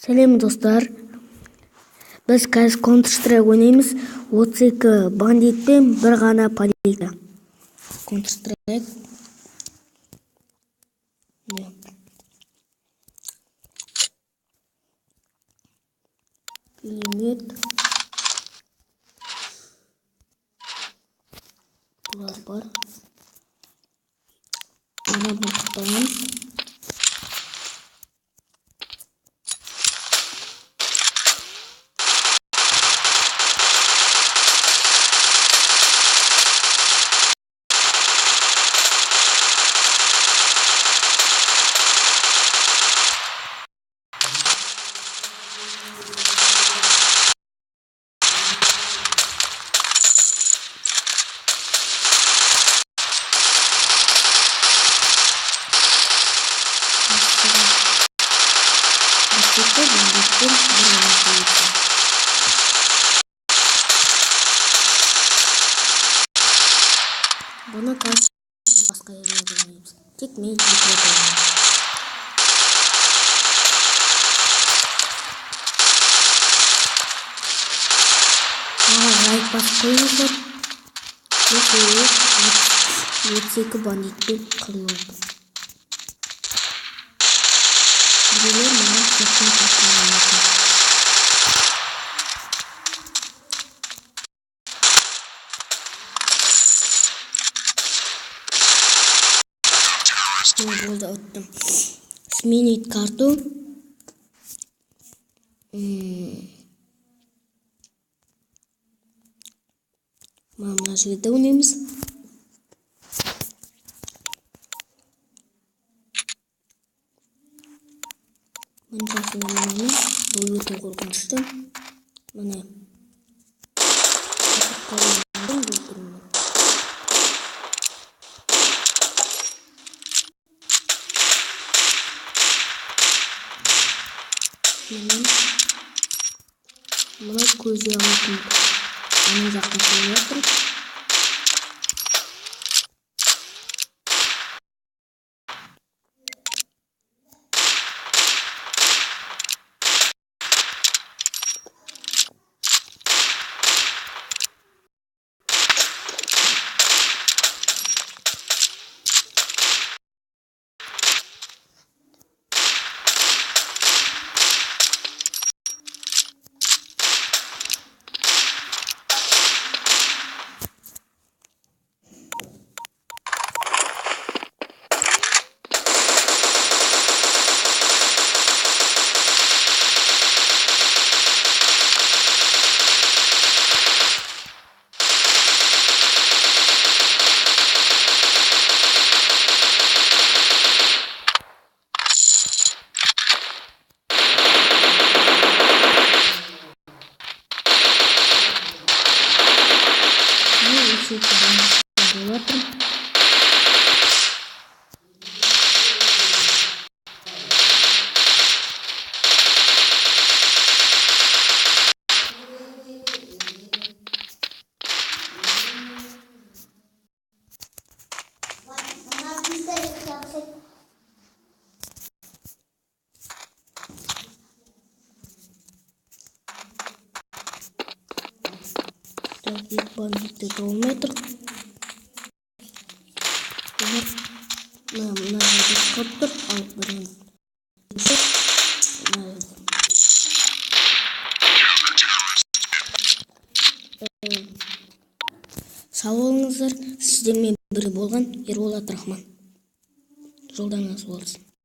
Сәлем, достар! Біз қазір Counter Strike ойнаймыз. 32 бандитпен бір ғана полиция. Counter Strike. Міне. Пулемет. Бұлар бар. Ана мылтықтанамыз. 32 бандитпен бір ғана полиция. Бұны қазір басқа жерлерде ойнаймыз. Тек мен екі рет ойнаймын. Маған лайк басып қойыңыздар. Мен 32 бандитпен қырылып. Біреулер маған сырттан кіріп келуі мүмкін. Болды, ұттым. Сменить карту. Мына жерде ойнаймыз. Мыншасында мынаны, бұл өте қорқынышты. Міне. Бұл міне. Мына көзге алатын ана жақтан келе жатыр. Міне, 32 бандит болып жатыр. Так, екі бандитті таба тұр. Олар мына жерде шығып тұр, ал біреу мына жерде. Сау болыңыздар. Сіздермен бірге болған Ерболат Рахман. Жолдарыңыз болсын.